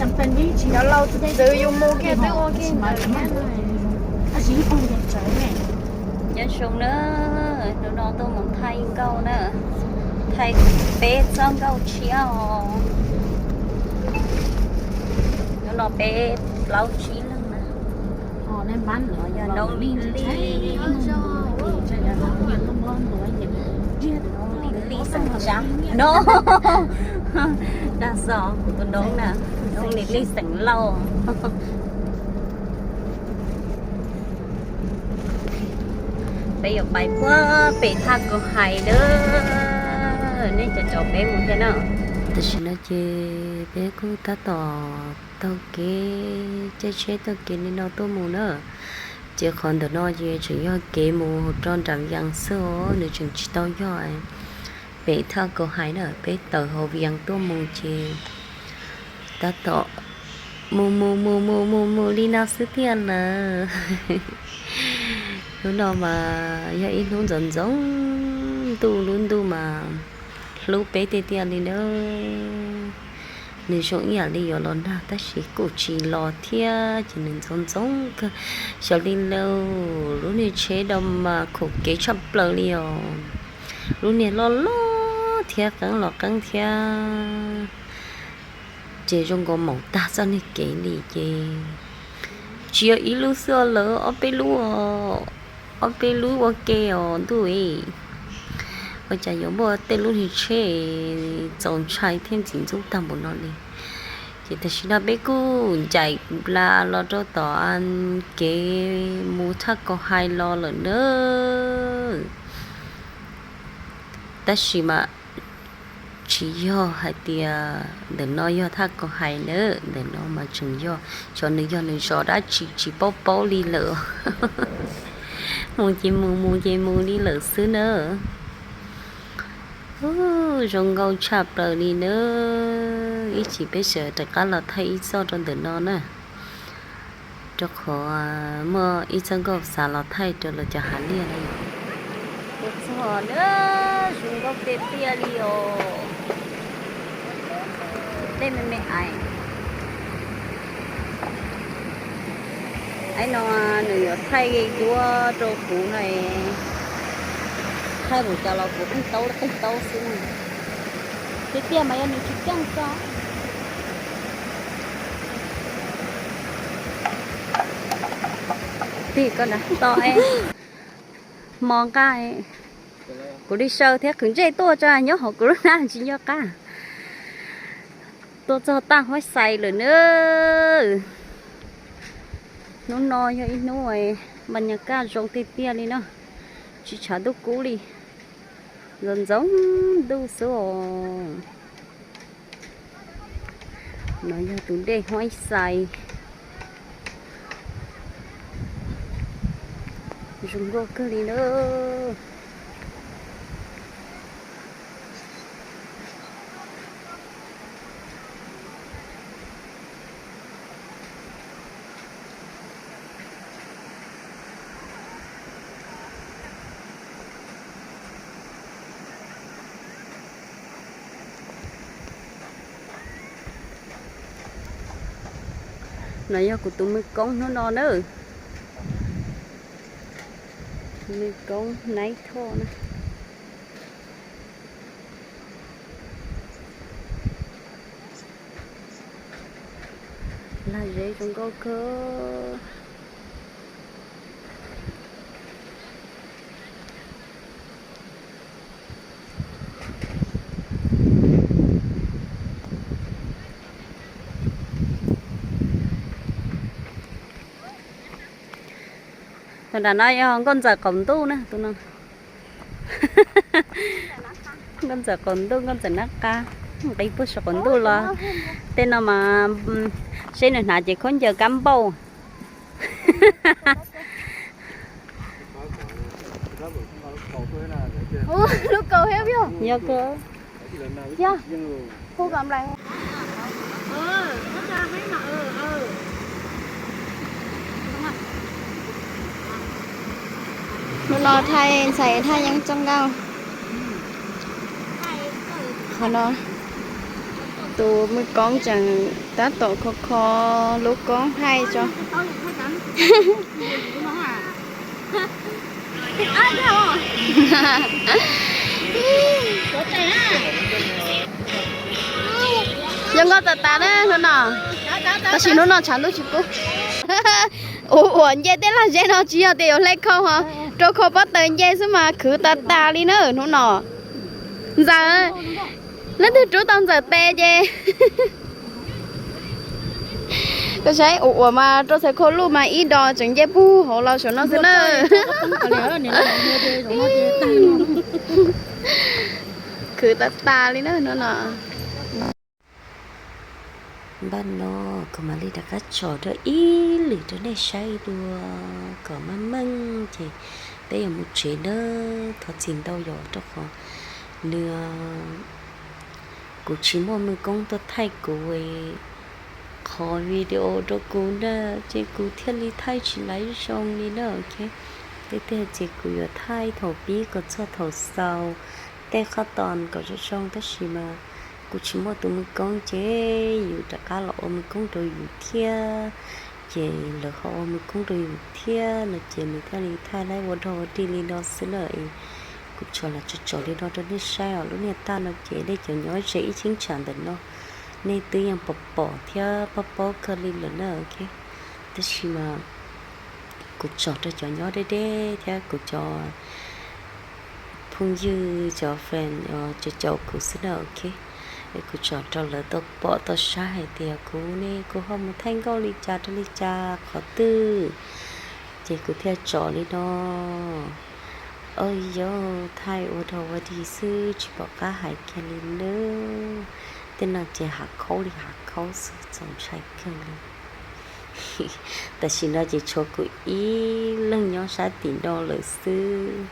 Txawm yus mus kiag twb ua kiag ntawd thiab. Nyob zoo na, hnub no tuaj mus thaij nkauj na, thaij peb txoj nkauj tshiab os. Hnub no peb plaub tsib leeg na. Yog noob Lis Lis, noob Lis Lis xeem Tsab no. Dag xov kuv tus noob na, noob Lis Lis xeem Lauj. Peb yuav pais puag pem thaj Kaus Hais na, nej cov caum peb mus thiab na. Tam sim no ces peb kuj tab tom taug kev, caij tsheb taug kev li no tuaj mus na. Ces qhov ntawm no ces tseem yog kev mus rau nram Vias xwb os, nws tseem tsis tau yog pem thaj Kaus Hais na. Peb tawm hauv Vias tuaj mus ces tab tom mus mus mus mus mus mus li no xwb tiag lawm. Hnub no mas yog ib hnub ntxoov ntxoov ntuj, lub ntuj mas hlub peb tiag tiag li na. Nws zoo ib yam li yuav los nag tab sis kuj tsis los thiab ces nws ntxoov ntxoov kawg. Xyov li lauj, lub niag tsheb no mas khaum kev tshaj plaws li os. Lub niag loj loj thiab qeeb los qeeb thiab. Ces zoo nkaus maum tag txoj niag kev li ces tsis yog ib lub xwb os lawv, ob peb lub, ob peb lub ua ke os ntuj. Ua cas yuav muaj tej lub niag tsheb txaus ntshai thiab ntxim ntxub tag npaum no li. Ces tam sim no peb kuj ncaim nplas los rau tom kev mus thaj Kaus Hais los lawm na. Tab sis mas tsis yog hais tias ntawm no yog thaj Kaus Hais na, ntawm no mas tseem yog, xyov nws yog nws zos dab tsi tsis paub paub li lawm. Mus ces mus, mus ces mus li lawm xwb na. Zoo nkauj tshaj plaws li na. Ib chim peb sawv rov qab los thaij ib txoj rau ntawm no na, rau qhov muaj ib txoj nkauj xav los thaij rau lawv cov hav liaj na. Tuaj txog na, zoo nkauj tiag tiag li os. Tej me me aiv, aiv no nws yuav thaij duab rau kuv no, thaij mus cas los kuv qeej taub qeej taub xwb na. Tiag tiag mas yog nws tsis ceeb tso. Tim koj nrad to, hmo nqa kuv li saw thiab qhwv ntsej tuaj tso, nyob hauv kuv lub hnab tsis nco qab. Tuaj txog tag huab xais lawm na. Hnub no yog ib hnub npas nyas kaj zoo tiag tiag li no, tsis tshav ntuj kub li, ntxoov ntxoov ntuj xwb os. No yog tus dej huab xais, zoo nkauj kawg li na. No yog kuv tus mwj koob hnub no na. Mwj koob naib thoj na. Lag zeb zoo nkauj kawg. Tus nram no yog nkauj ntxawm qaum ntuj na, tus no. Nkauj ntxawm qaum ntuj, nkauj ntxawm nab qa, nqis puag saum qaum ntuj los. Tej no mas seb nws hnav ces khaub ncaws kab npauj. Lub kaus thiab yog. Yog kawg. Yog. Hu kom nplaim. Hnub no thaij ntxhais thaj yeeb txoj nkauj. Qhov no tus mwj koob tseem Tab tom kho kho lub koob thaij tso. Zoo nkauj tas tas na hnub no. Tab sis hnub no tshav ntuj tsis pub. Ua uas nce tej lag zeb no tsis yog tias yuav hle khau ho, rau khau pob taws nce xwb mas khwv tas tas li na hnub no. Ntxawm, leej twg rub tau Ntxawm tes ces koj saib ua uas mas rau txhais khau luj mas ib do tseem nce puag hauv los saum no xwb na. Khwv tas tas li na hnub no. Npaj no kuv mam li rov qab tsom rau ib lwm rau nej saib dua kom meej meej ces peb yuav mus tsev nawb. Thov txim ntau yom rau qhov nws, kuv tsis muaj mws koob tuaj thaij kuv qhov video rau kuv na, ces kuv thiaj li thaij tsis laiv zoo li na. Ok, tej tiag ces kuv yuav thaij thaum pib kom txog thaum xaus tej qhov tod kom zoo zoo, tab sis mas kuv tsis muaj tus mws koob ces yus rov qab los ua mws koob rau yus thiab, ces lawv ho ua mws koob rau yus thiab no ces nws thiaj li thaij laib ua dog ua dig li no xwb na. Kuv tsom los tsom tsom li no rau nej saib os. Lub niag tag no ces nej cov nyob ze ib cheeb tsam ntawm no nej twb yeej pom pom thiab paub paub kawg li lawm na. Ok, tab sis mas kuv tsom rau cov nyob deb deb thiab kuv cov phooj ywg cov friend cov caum kuv xwb na. Ok, kuv tsom rau lawv tau pom tau saib hais tias kuv ne kuv ho mus thaij nkauj li cas rau li cas qhov twg, ces kuv thiaj tsom li no. Oj yog thaij ua dog ua dig xwb tsis pom qab hais kiag li nawb. Tej no ces hav khaub li hav khaub xwb txaus ntshai kawg li. Tam sim no ces tshuav kuv ib leeg nyob sab tim no lawm xwb,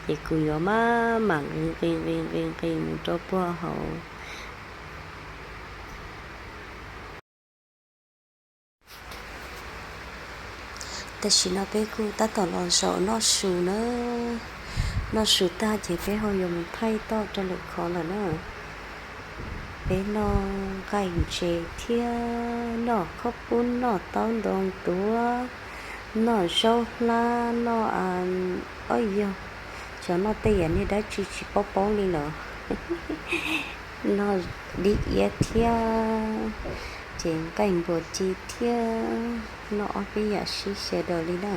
ces kuv yuav maj mam nqis nqis nqis nqis nqis mus rau puag hauv. Tam sim no peb kuj tab tom los zaum noj su na. Noj su tag ces peb ho yuav mus thaij toj rau lwm qhov lawm na. Peb noj nqaij ntses thiab noj khaub poob, noj taub ntoo tuav, noj zaub hlab, noj, oj yog, xyov noj tej yam niag dab tsi tsis paub paub li lawm. Noj dib iab thiab ces nqaij npua ci thiab, noj ob peb yam sib xyaw daws li na.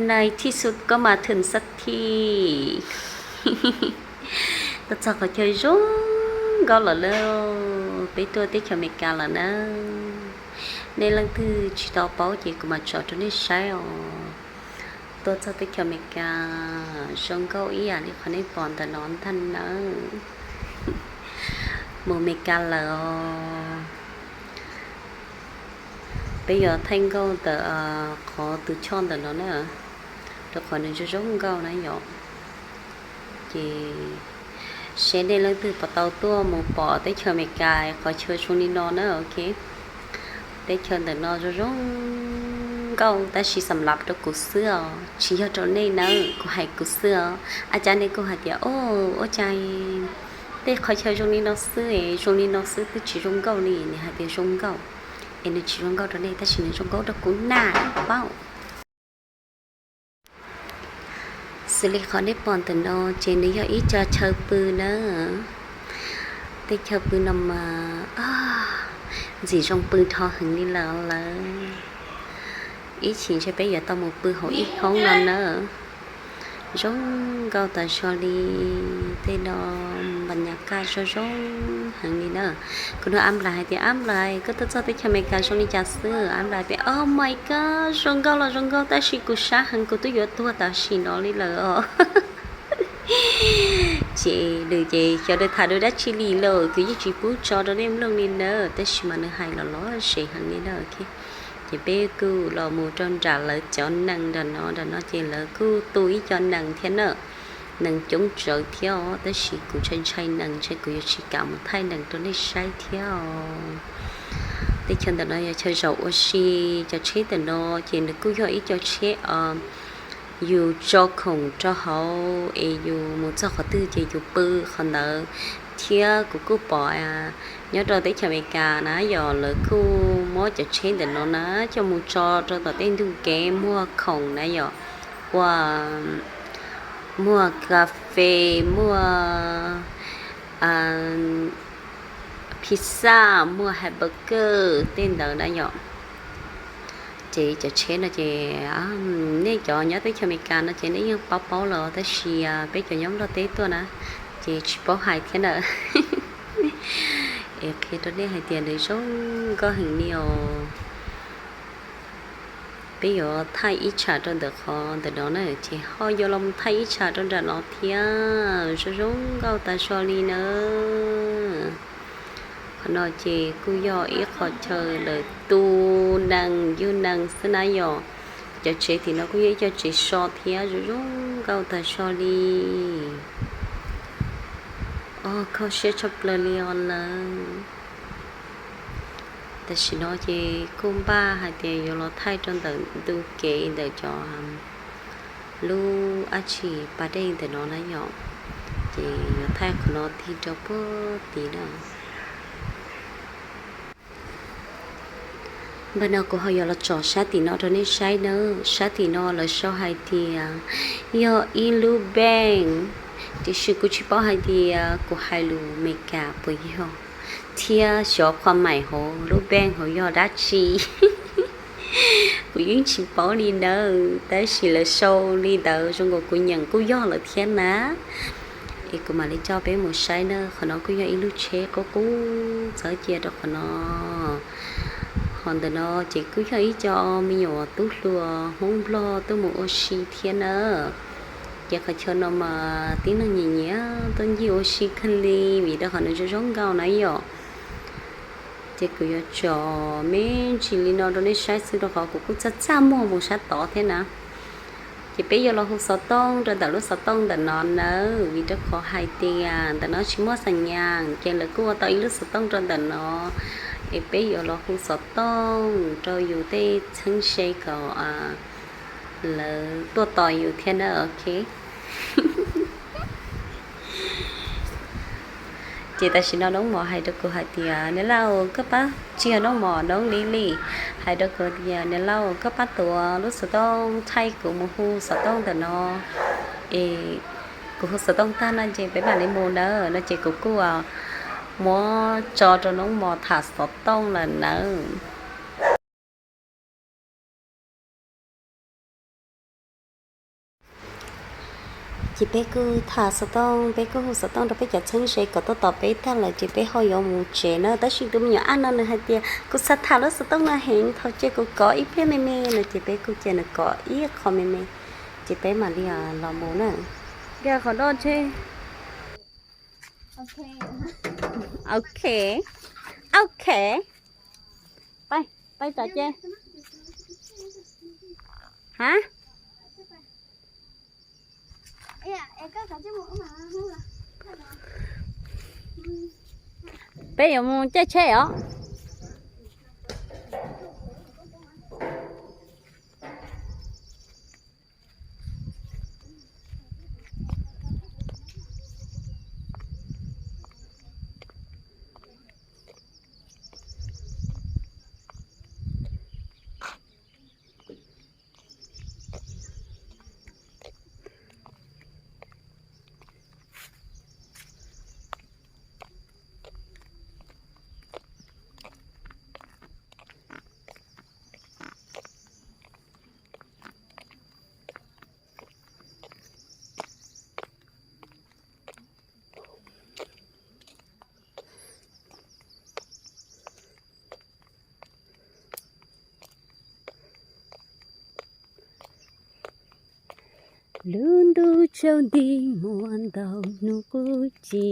ในที่สุดก็มาถึงสักที Tuaj txog qhov chaw zoo nkauj lawm lauj. Peb tuaj teb chaws Amelikas lawm na. Nej leej twg tsis tau paub ces kuv mam tsom rau nej saib os. Tuaj txog teb chaws Amelikas zoo nkauj ib yam li qhov nej pom ntawm no ntag nawb. Mus Amelikas lawm os. Peb yuav thaij nkauj ntawm qhov tus choj ntawm no na, rau qhov nws zoo zoo nkauj na yom. Ces seb nej leej twg puas tau tuaj mus pom teb chaws Amelikas qhov chaw zoo li no na. Ok, teb chaws ntawm no zoo zoo nkauj tab sis xam lav rau kuv xwb os, tsis yog rau nej nawb, kuv hais kuv xwb os. Ab, cas nej kuj hais tias, o, ua cas tej qhov chaw zoo li no xwb es zoo li no xwb twb tsis zoo nkauj li. Nws hais tias zoo nkauj es nws tsis zoo nkauj rau nej tab sis nws zoo nkauj rau kuv na, paub. Xws li qhov nej pom ntawm no ces nws yog ib co chaw pw na. Tej chaw pw no mas ntxim zoo pw dhau heev li lawm lawm. Ib chim ntshe peb yuav tau mus pw hauv ib hoob no na. Zoo nkauj tas zog li. Tej no npas nyas kaj zoo zoo heev li na. Kuv nug Ab Nplais hais tias, Ab Nplais, koj tuaj txog teb chaws Amelikas zoo li cas xwb? Ab Nplais tias, Oh my God, zoo nkauj los zoo nkauj tab sis kuv sab heev, kuv twb yuav tuag tam sim no li lawm os. Ces nws ces xyov nws tham dua dab tsi li lawm, kuv yeej tsis pub tso rau nej mloog li na, tab sis mas nws hais los lom zem heev li na. Ces peb kuj los mus rau nram lawv cov nees nram no, nram no ces lawv kuj tu ib co nees thiab na. Nees coob tsawv thiab os, tab sis kuv ntshai ntshai nees, ntshe kuv yuav tsis kam mus thaij nees rau nej saib thiab os. Teb chaws ntawm no yog chaw zaum ua si, cov tsheb ntawm no ces nws kuj yog ib co tsheb yus tso khoom rau hauv es yus mus txog qhov twg ces yus pw qhov ntawd. Thiab kuv kuj pom nyob rau teb chaws Amelikas na yom, lawv kuj muab cov tsheb ntawm no na coj mus tso rau tom tej ntug kev muag khoom na yom, ua muag kas fes, muag pizza, muag hamburger tej ntawd na yom. Ces cov tsheb no ces nej cov nyob teb chaws Amelikas no ces nej yeej paub paub lawm, tab sis peb cov nyob Nplog teb tuaj na ces tsis paub hais thiab na. Es qhia rau nej hais tias nws zoo nkauj heev li os. Peb yuav thaij ib tsam rau ntawm qhov ntawm no na, ces ho yuav los mus thaij ib tsam rau nram no thiab, zoo zoo nkauj tas zog li na. Qhov no ces kuj yog ib qho chaw lawv tu nees yug nees xwb na yom. Cov tsev tim no kuj yog ib co tsev so thiab, zoo zoo nkauj tas zog li. Os, kho siab tshaj plaws li os lawm. Tam sim no ces kuj npaj hais tias yuav los thaij rau ntawm ntu kev ntawm cov lub dab tsi pas dej ntawm no na yom. Ces yuav thaij qhov no tig rau puag tid na. Npaj no kuv ho yuav los tso sab tim no rau nej saib nawb. Sab tim no lawv sau hais tias yog ib lub bank, tiam sis kuv tsis paub hais tias kuv hais lus Meskas puas yog, thiab xyov qhov maim hauv lub bank hauv yog dab tsi. Kuv yeej tsis paub li nawb, tab sis lawv sau li ntawd zoo nkaus kuv nyeem kuj yog lawm thiab na. Es kuv mam li coj peb mus saib na. Qhov no kuj yog ib lub tsheb qub qub txawb cia rau qhov no. Ho ntawm no ces kuj yog ib co me nyuam tub hluas Hmoob Nplog tuaj mus ua si thiab na. Ces qhov chaw no mas tib neeg nyiam nyiam tuaj ncig ua si kawg li vim rau qhov nws zoo zoo nkauj na yom. Ces kuv yuav tso me ntsis li no rau nej saib xwb rau qhov kuv kuj txaj txaj muag mus sab tod thiab na. Ces peb yuav los hu xov tooj rau ntawm lub xov tooj ntawm no nawb, vim rau qhov hais tias ntawm no tsis muaj xas nyas ces lawv kuj ua tau ib lub xov tooj rau ntawm no. Es peb yuav los hu xov tooj rau yus tej txheeb ze kom lawv tuaj tos yus thiab na, ok. Ces tam sim no Noob Mos hais rau kuv hais tias, niam laus, koj pab, tsis yog Noob Mos, Noob Li Li hais rau kuv tias, niam laus, koj pab tuav lub xov tooj thaij kuv mus hu xov tooj ntawm no. Es kuv hu xov tooj tag no ces peb mam li mus nawb no ces kuv kuj muab tso rau Noob Mos tham xov tooj lawm nawb. Ces peb kuj tham xov tooj, peb kuj hu xov tooj rau peb cov txheeb ze kom tuaj tos peb tag lawm ces peb ho yuav mus tsev na. Tab sis tus me nyuam ab no nws hais tias kuv xav tham lub xov tooj no heev, thaum cia kuv kov ib pliag me me no ces peb kuj cia nws kov ib qho me me, ces peb mam li los mus na. Nkag qhov do tsheb. Ok, ok. Pais, pais tom ces. Ha? Peb yuav mus caij tsheb os. Lub ntuj tsaus nti muaj ntau hnub qub ci,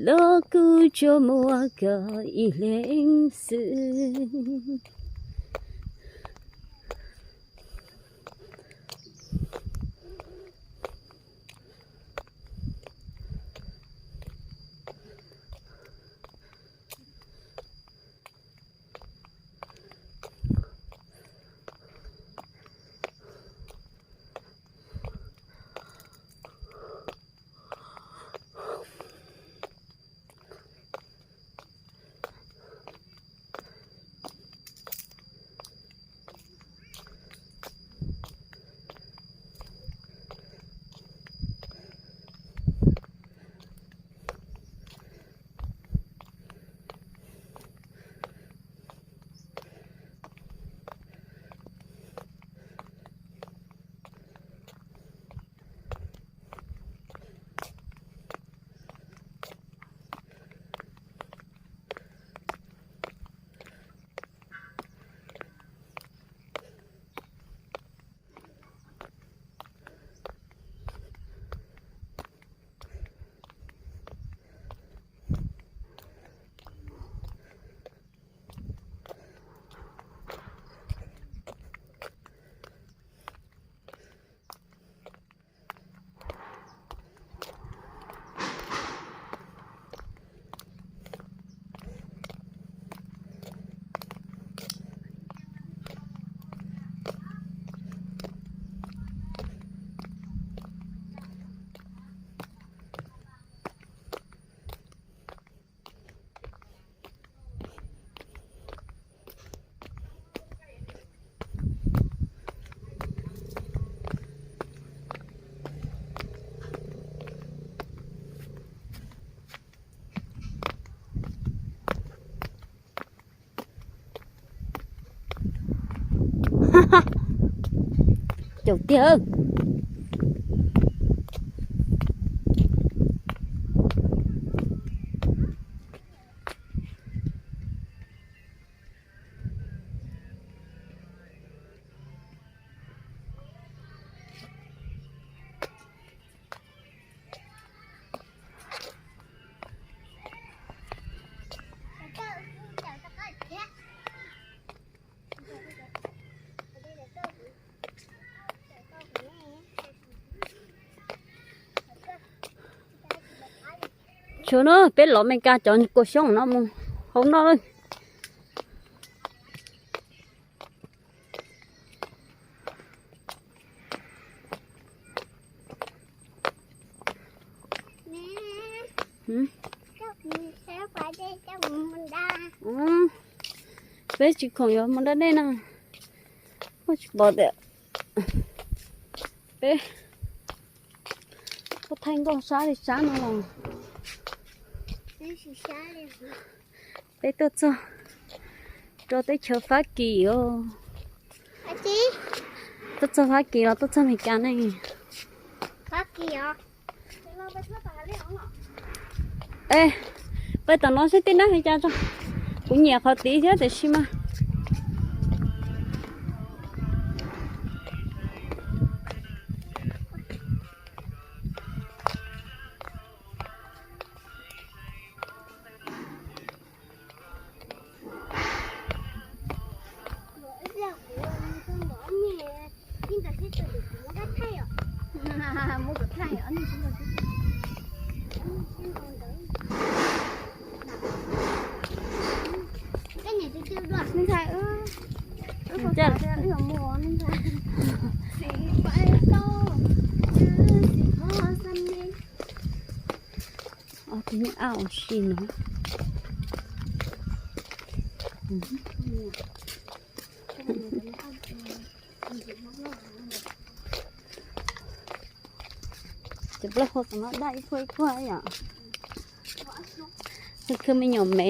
los kuj tsuas muaj koj ib leeg xwb. Caum tiag. Tshuav no peb los Meskas cov kua xyoob no mus hauv no lawm. Peb tsis khoom yuav mus da dej no, muaj tsis pom tias peb tuaj thaij nkauj sab li sab no los. Peb tuaj txog rau teb chaws Fab Kis os. Tuaj txog Fab Kis los tuaj txog Meskas ne. Peb tom no seb tej dab li cas tso. Kuv nyiam qhov tid thiab tiam sis mas Tus nyuj ab ua si no. Cov plaub hau tom no daj ib puag ib puag yom. Khwv khwv me nyuam me.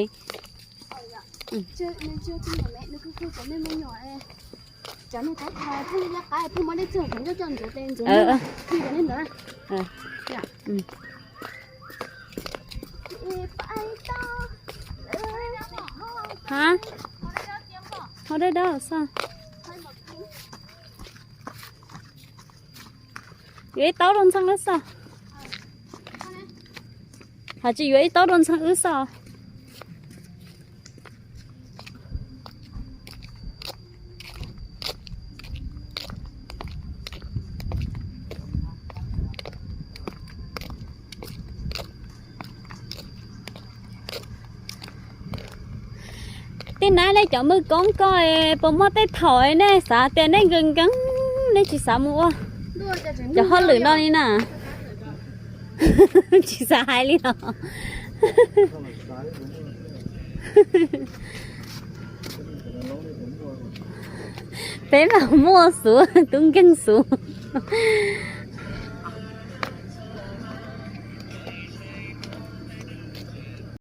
Ha, ho dawb dawb xwb. Yuav ib taub rau ntxhee wb xwb. Hais tsis yuav ib taub rau ntxhee wb xwb. Tej nab nej cov mws koob ko puas muaj tej thaum nej xav tias nej nkees nkees, nej tsis xav mus ua cov hauj lwm no li na? Tsis xav hais li los? Peb mas muaj xuv, tub nkeeg xuv.